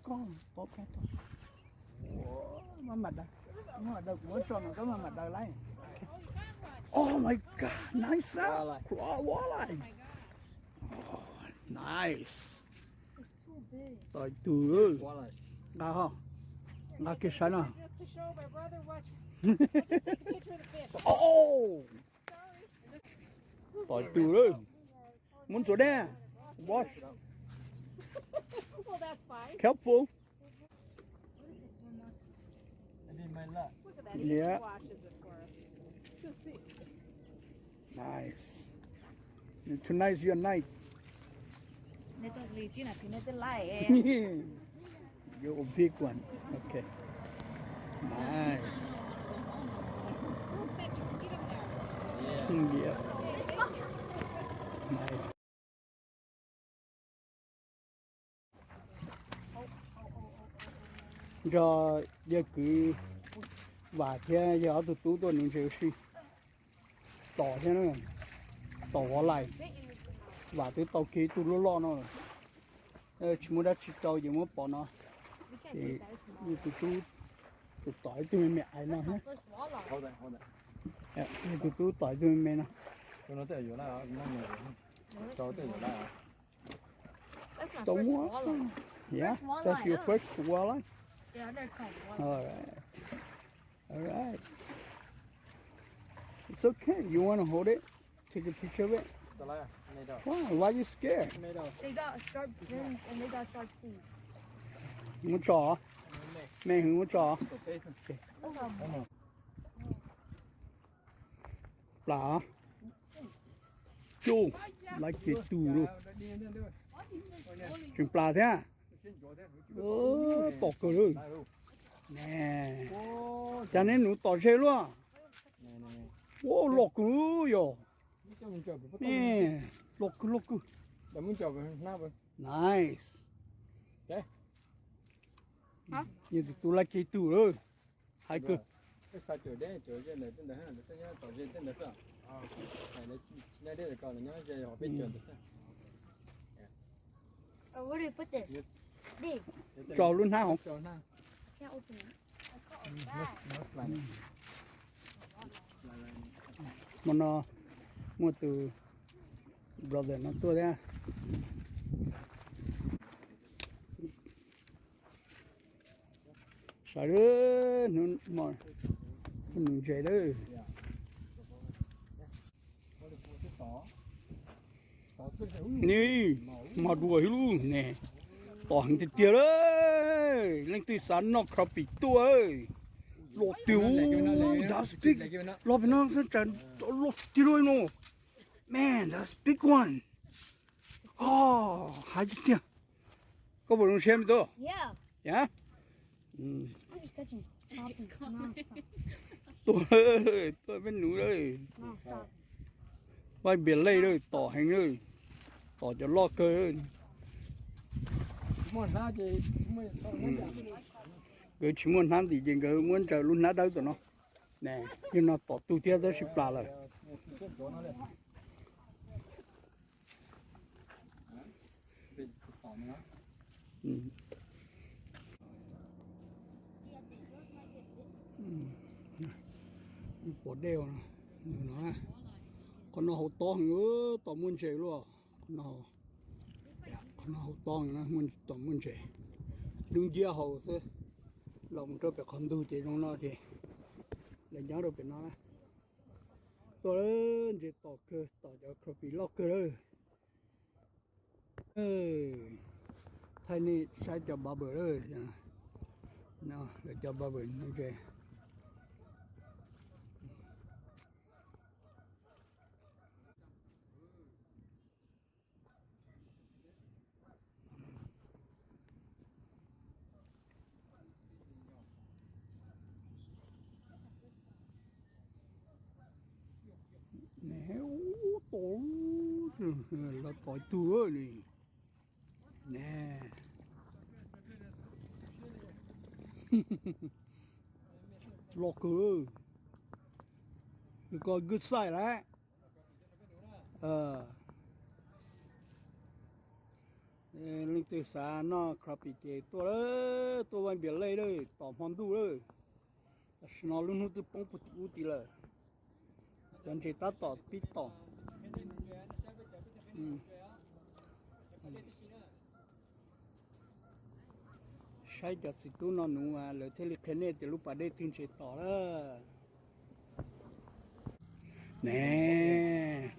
Koj pov koj tau. Maj mam daws, maj mam daws, kuv muab tso no koj maj mam daws lawm. Oh my God, nice. Walleye. Walleye. Oh, nice. Tau tus. Walleye. Nqa ho, nqa kiag saib no. Just to show my brother what. Take a picture of the fish. Oh. Sorry. Tau tus lawm. Muab ntxuav dej. Wash. Well, that's fine. Careful. Look at that. He Yeah. washes it for us. Let's see. Nice. Tonight's your night. Neb tau li tsib nas this nej twb laij. You're a big one. Okay. Nice. Move that chiquitita there. Yeah. Nice. Nrog yawg kwv Vam thiab yawg ob tug tub tuaj nuv ntses ua si. Tom thiab na, tom walleye. Vam twb tau kiag ib tug loj loj no. Tsis muaj dab tsi rau ces muab pov no. Ces yawg tus tub tus tom ib tug me me aiv no thiab. Yawg tus tub tom ib tug me me no. That's my first walleye. Don't want. Yeah, First walleye, that's your huh? first walleye? Yeah, they're called walleye. All right. All right. It's okay. You want to hold it? Take a picture of it? Why? Why you scared? They got sharp fins and they got sharp teeth. Muab tso. Me hwv muab tso. That's all. Plas. Cuj, laiv kiag tus lawm. Tseem plas thiab. Tom kawg lawm. Cas neb nuv tom ze luaj. Ua loj kawg yog. Loj kawg loj kawg. Nice. Yog tus tub laiv kiag tus lawm. Hais kawg. Tso lub hnab hauv. Hmo no muaj tus brother no tuaj thiab. Sawv daws, hnub no nuv ntses lawm. Ni, mas dua ib lub ne, tom heev tiag tiag lawm. Leej twg xav noj crappie tuaj, loj tiag, that's big. Los pem no, loj tiag li no. Man, that's big one. Hais tiag tiag. Koj puas zoo siab me tub? Yeah. Tuaj, tuaj peb nuv lawm. Paj npias lej lawm, tom heev lawm. Tom cov loj kawg. Nkawd tsis muaj hnab ntim ces nkawd muab ntsaws lub hnab dawb tom no. Yog no tom tug thiab tab sis plas lawm. Pom dej no, qhov no haus tob heev, tom muaj ntses luaj. Qhov no haus tob, tom muaj ntses. Dub nciab haus xwb. Los mus rau pem qhov ntug ces zoo no ces lawv nyob rau pem no na. Tuaj ntses tom kawg, tom cov crappie loj kawg lawm. Thaij nej saib cov barber lawm. Lawv cov barber ntses. Tom, lawv tom ib tug li ne. Loj kawg. Koj good size lawm. Leej twg xav noj crappie ces tuaj lawm, tuaj Vaj Npias Lej lawm, tom hmo ntuj lawm. Tam sim no lub hnub twb poob puag tim ub tid lawm. Cov ntses tab tom pib tom. Saib cov txiv tub no nuv, lawv thiaj li qhia nej tias lub pas dej twg ntses tom lawm. Ne,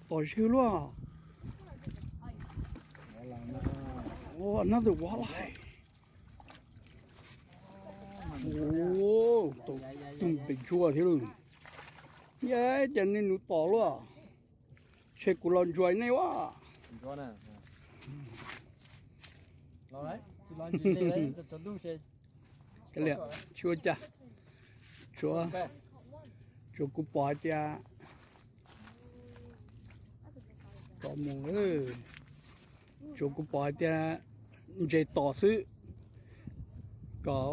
tom zwg luaj. Another walleye. Tus pem ntsuag thiab lauj. Yog cas nej nuv tom luaj. Ntshe kuv los ntsuas nej ua. Tsis ua cas. Tsuav, tsuav kuv pom hais tias, tsuav kuv pom hais tias ntses tom xwb, kom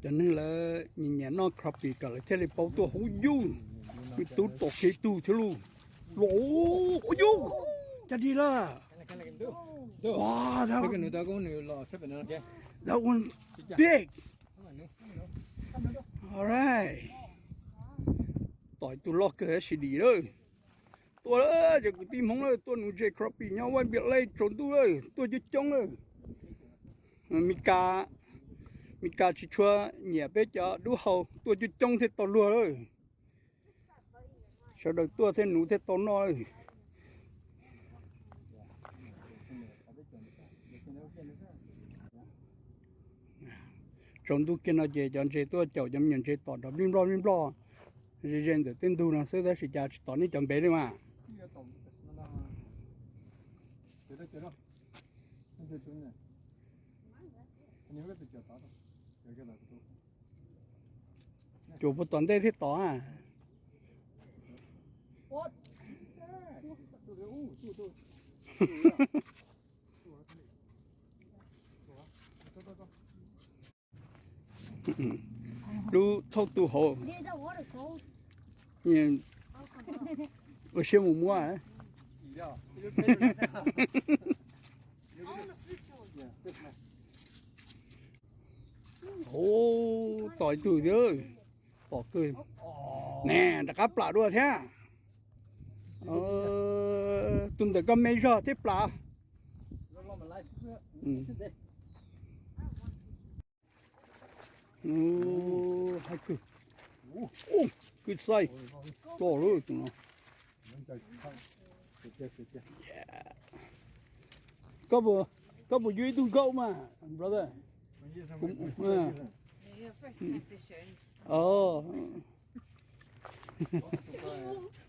cov neeg lawv nyiam nyiam noj crappie kom lawv thiaj li paub tuaj. Huv yus, me tub tom kiag tug thiab lauj. Los, huv yus, cas dig lawm. Wow, that one, that one big. All right. Tom ib tug loj kawg tab sis dim lawm. Tuaj lawm cov kwv tij Hmoob lawm, tuaj nuv ntses crappie nyob Vaj Npias Lej tsaus ntuj lawm, tuaj coob coob lawm. Mes Kas, Mes Kas tsis tshua nyiam peb cov dub hau, tuaj coob coob thiaj tau luag lawm. Sawv daws tuaj thiaj nuv thiaj tau noj lawm. Tsaus ntuj kiag no ces cov ntses tuaj caum cov me nyuam ntses tom nrov nplij nploj nplij nploj ze ze ntawm tej ntug no xwb tab sis cas tsis tom nej cov npev li mas. Cuam puas tom ntej thiaj tom a? Lub thauj tu hauv. Ua siab mus muab. Ub, tom ib tug thiab. Tom kawg. Ne, rov qab plam dua thiab. Tus ntawm koj me zog thiab plam. Good size. Loj lawm tus no. Koj puas yuav ib tug nkaub mas, brother?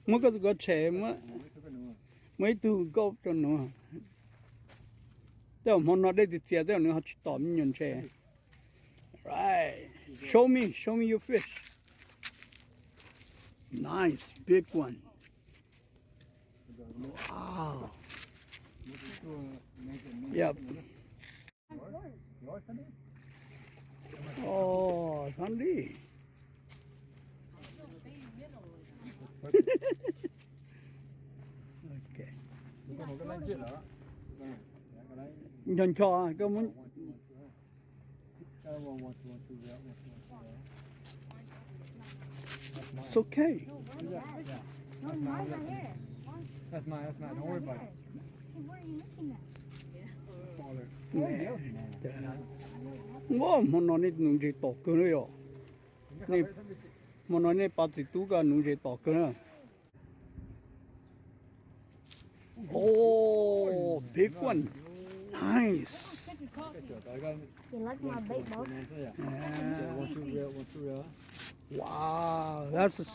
Muab koj tus kov tshem, muab ib tug nkaub rau nuav. Tej zaum hmo no dej txias txias tej zaum nws ho tsis tom me nyuam ntses. Right. Show me, show me your fish. Nice, big one. Wow. Yep. Oh, Sunday. Okay. Ncho ncho, koj muab. It's okay. Hmo no nej nuv ntses tom kawg na yom. Hmo no nej pab txiv tub koj nuv ntses tom kawg na. Oh, big one. Nice. You like my bait, bro? Wow, that's a,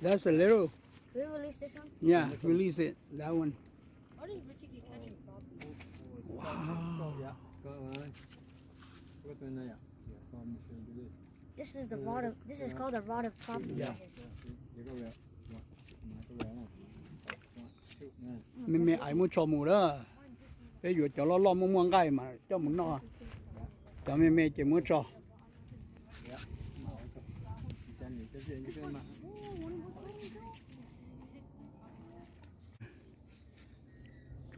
that's a little. We release this one? Yeah, release it. That one. Wow. This is the rod of, this is called the rod of prophet. Yeah. Me me ais muab tso mus lawm. Peb yuav cov loj loj muaj muaj nqaij mas coj mus noj. Cov me me ces muab tso.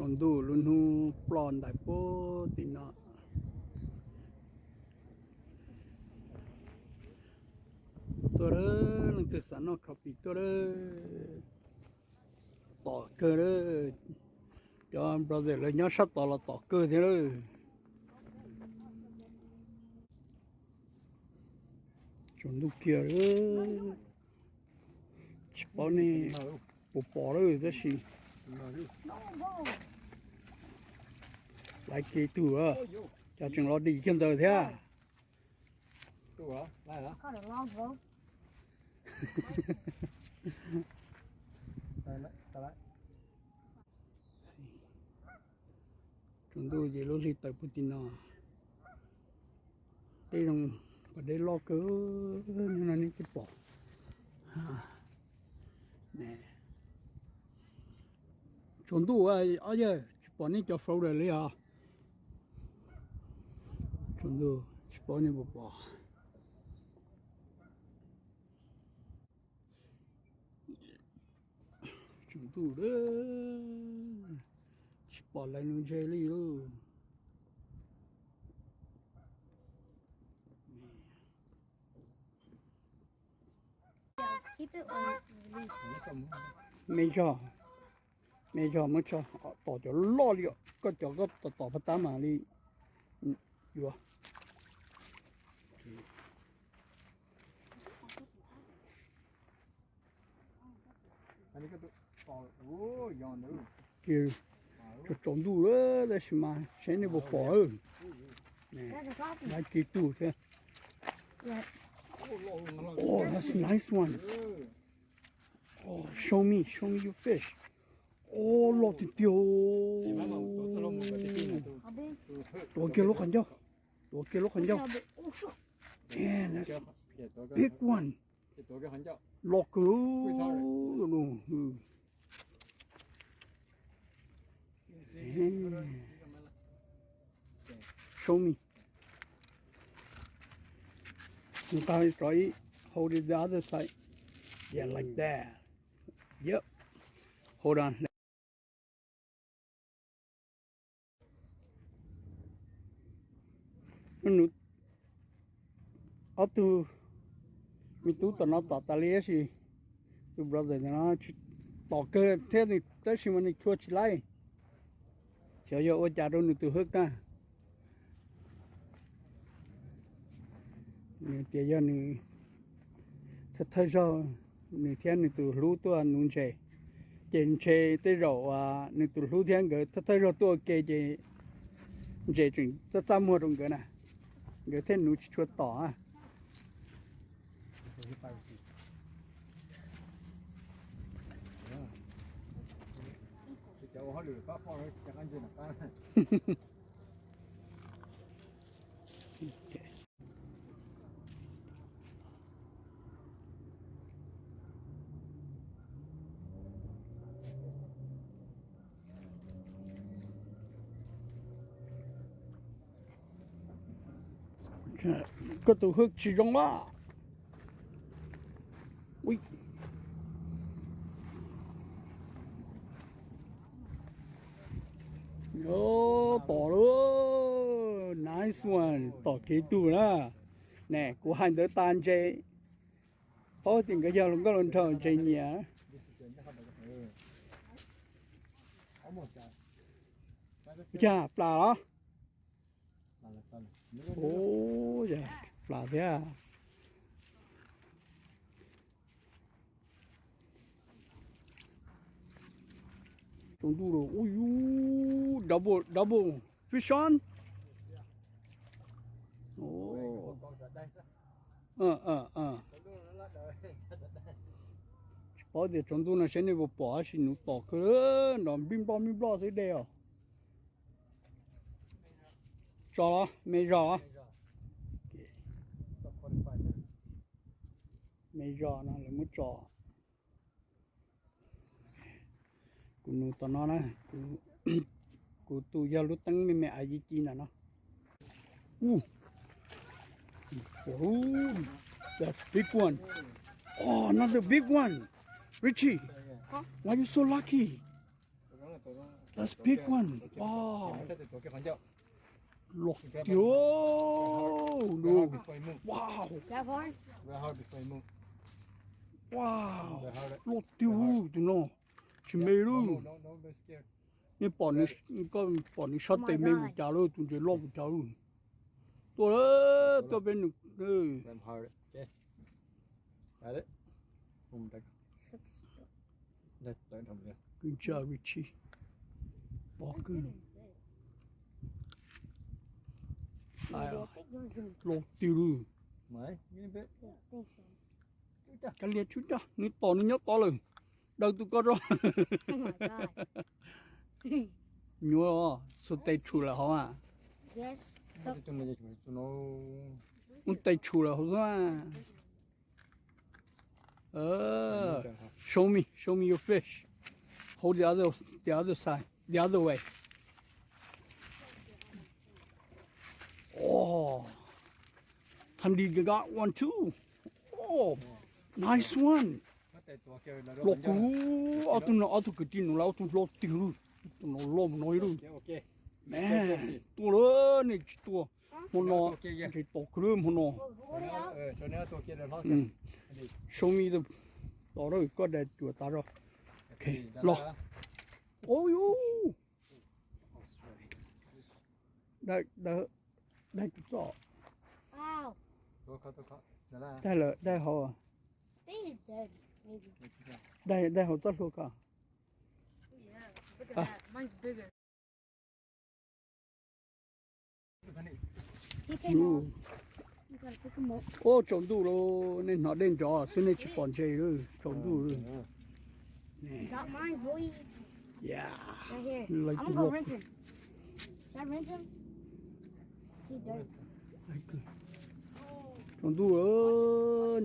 Tsaus ntuj lub hnub ploj ntais puag tim no. Tuaj lawm, leej twg xav noj crappie tuaj lawm. Tom kawg lawm, cov brother lawv nyob sab tod los tom kawg thiab lawm. Tsaus ntuj kiag lawm, tsis paub nej puas pom lawm tab sis laiv kev tug, cov tseem los dim kiag ntawd thiab. Tsaus ntuj ces lub hli tawm puag tim no. Deb zoo, pas deb loj kawg, nyob no nej twb pom. Tsaus ntuj ob yawg, tsis pom nej cov floater li os. Tsaus ntuj tsis paub nej puas pom. Tsaus ntuj lawm, tsis pom lawv nuv ntses li lauj. Me zog, me zog muab tso, tom cov loj li os, koj cov koj tom tom paj tab mam li yuav. Ces tsaus ntuj lawm tab sis mas saib nej puas pom. Laiv kev tug thiab. Oh, that's a nice one. Oh, show me, show me your fish. Oh, loj tiag tiag. Tuav kiag lub qhov ncauj, tuav kiag lub qhov ncauj. Man, that's a big one. Loj kawg. Show me. Nqa tso ib, hold it the other side. Yeah, like that. Yep. Hold on. Ob tug me tub tom no tom tas li tab sis tus brother no tsis tom kawg thiab tab sis mas nws tshua tsis laib. Xyov yog ua cas rau nws tus hwb tag. Nws tias yog nws thawj thawj zaug nws thiab nws tus hlub tuaj nuv ntses, ces ntshe tej zaum nws tus hlub thiab nkawd thawj thawj zaug tuaj ua ke ces ntses tseem txaj txaj muag rau nkawd na, nkawd thiaj nuv tsis tshua tom. Koj tus hwb tsis zoo a. Tom lawm, nice one, tom kev tug na. Ne kuv hais ntawd tas ntses, paub tias nkawd yog hluas nkauj hluas nraug ntses nyiam. Ua cas plas los? Ua cas plas thiab. Tsaus ntuj lawm, ua yus double double fish on. Tsis paub tias tsaus ntuj no saib nej puas pom tab sis nuv tom kawg, nrov nplij nploj nplij nploj xwb dej os. Tso los me zog, me zog no lawv muab tso. Kuv nus tom no na, kuv tus yog lub teeb me me av yi ci ntawm no. That's a big one. Oh, another big one. Richie, why you so lucky? That's big one. Wow. Los tiag. Wow. Wow. Los tiag tus no. Tsis me lub. Nej pom, koj pom nws sab tes me mus cas lawm, tus ntses loj mus cas lawm. Tuaj, tuaj peb nws. Kwv ntsa Richie. Pom kwv. Los tiag lawm. Kav liam tsum coj, nws tom nws nyob tod lawm. Daws tus ko tso. Nyuaj, xuas tes tshum lawm hov. Mus tes tshum lawm hov xwb. Show me, show me your fish. Hold the other, the other side, the other way. Oh, Thandi got one too. Oh, nice one. Los kuv, ob tug no, ob tug kwv tij no lawv ob tug hlob tiag lawm. Tus no loj mus no ib lub. Me, tuaj lawm, nej tsis tuaj. Hmo no, ntshe tom kwv lawm hmo no. Show me the, tom lawm koj dai cuam tas zog. Los. Ov yus. Dai, dai, dai tus txoj. Dai lawm, dai hauv. Dai, dai hauv txoj hlua ko. Ub, tsaus ntuj lawm, nej hnov dej nrov xwb nej tsis pom ntses lawm, tsaus ntuj lawm. Yeah. Lawv tus loj. Tsaus ntuj,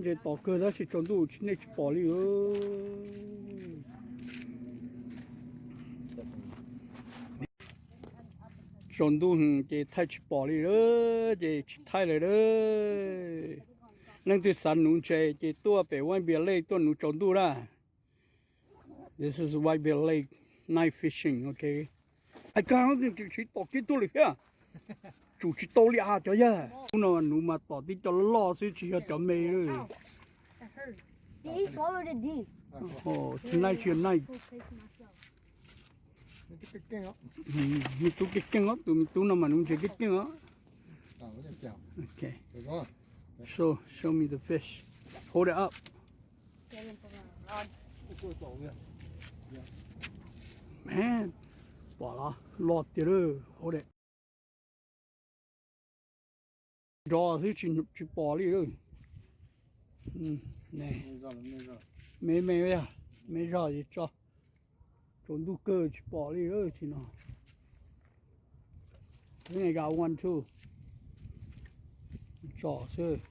ntses tom kawg tab sis tsaus ntuj nej tsis pom li. Tsaus ntuj ces thaij tsis pom li lawm, ces tsis thaij lawm. Leej twg xav nuv ntses ces tuaj pem White Bear Lake tuaj nuv tsaus ntuj na. This is White Bear Lake night fishing, ok. Ai kag, siv tom kiag tuaj lawm thiab. Tsum tsis tau li as cov yawg. Ub no nuv mas tom tib co loj xwb tsis yog cov me. Tsis yog naij. Me tub keej keej os, tus me tub no mas nuv ntses keej keej os. Show, show me the fish. Hold it up. Man, pom los, loj tiag lawm, hold it. Nrov xwb tsis pom li. Me me, me zog es tso. Tsaus ntuj kawg tsis pom li tsis no. Got one too. Tso xwb.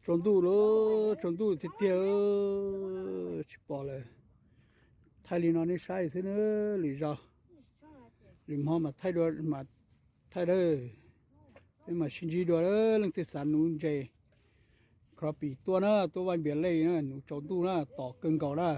Tsaus ntuj lawm, tsaus ntuj tiag tiag, tsis pom lawm. Thaij li no nej saib xwb na, lwm zaus, lwm hmo mas thaij dua mas thaij dawb. Peb mam sib ntsib dua, leej twg xav nuv ntses crappie tuaj na, tuaj White Bear Lake na, nuv tsaus ntuj na, tom kawg nkaus na.